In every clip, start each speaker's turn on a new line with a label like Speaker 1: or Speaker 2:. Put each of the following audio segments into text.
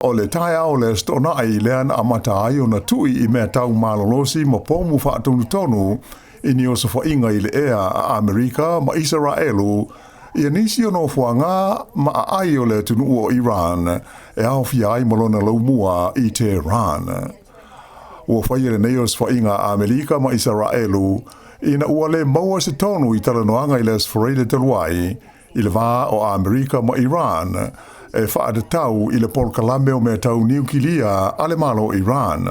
Speaker 1: O le taeao o le Aso Toonai lea na amata ai ona tui i mea tau malolosi ma pomu faatonutonu i ni osofaiga i le ea a Amerika ma Isaraelu ia nisi o nofoaga ma aai o le atunuu o Iran e aofia ai ma lona laumua i Tehran. Ua faia lenei osofaiga a Amerika ma Isaraelu ina ua le maua se tonu i talanoaga i le Aso Faraile talu ai i le va o Amerika ma Iran e faatatau i le polokalame o mea tau niukilia a le Malo o Iran.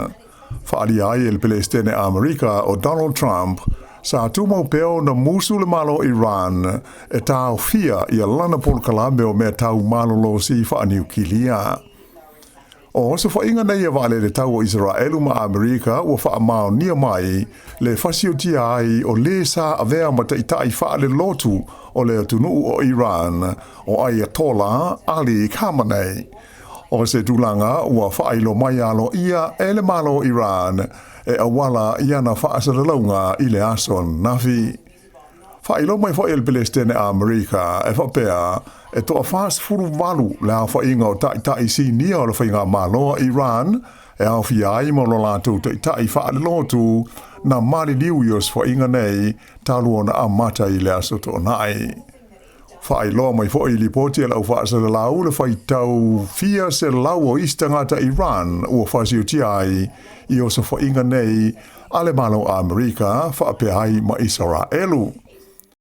Speaker 1: Faaalia ai e le Peresetene a Amerika o Donald Trump sa tumau pea ona musu le Malo o Iran e taofia ia lana polokalame o mea tau malolosi faaniukilia. O osofaiga nei a vaalele tau o Isaraelu ma Amerika ua faamaonia mai le fasiotia ai o lē sa avea ma taitai faalelotu o le atunuu o Iran, o Ayatollah Ali Khamenei. O se tulaga ua faailoa mai aloaia e le Malo o Iran e auala i ana faasalalauga i le aso ananafi. Faailoa mai foi e le Peresetene a Amerika e faapea, e toa-48 le aofaiga o taitai sinia o le faigamalo a Iran e aofia ai ma lo latou taitai faalelotu na maliliu i osofaiga nei talu ona amata i le Aso Toonai. Faailoa mai foi i lipoti a le au faasalalau le faitau fia selau o isi tagata Iran ua fasiotia ai i osofaiga nei a le Malo o Amerika faapea ai ma Isaraelu.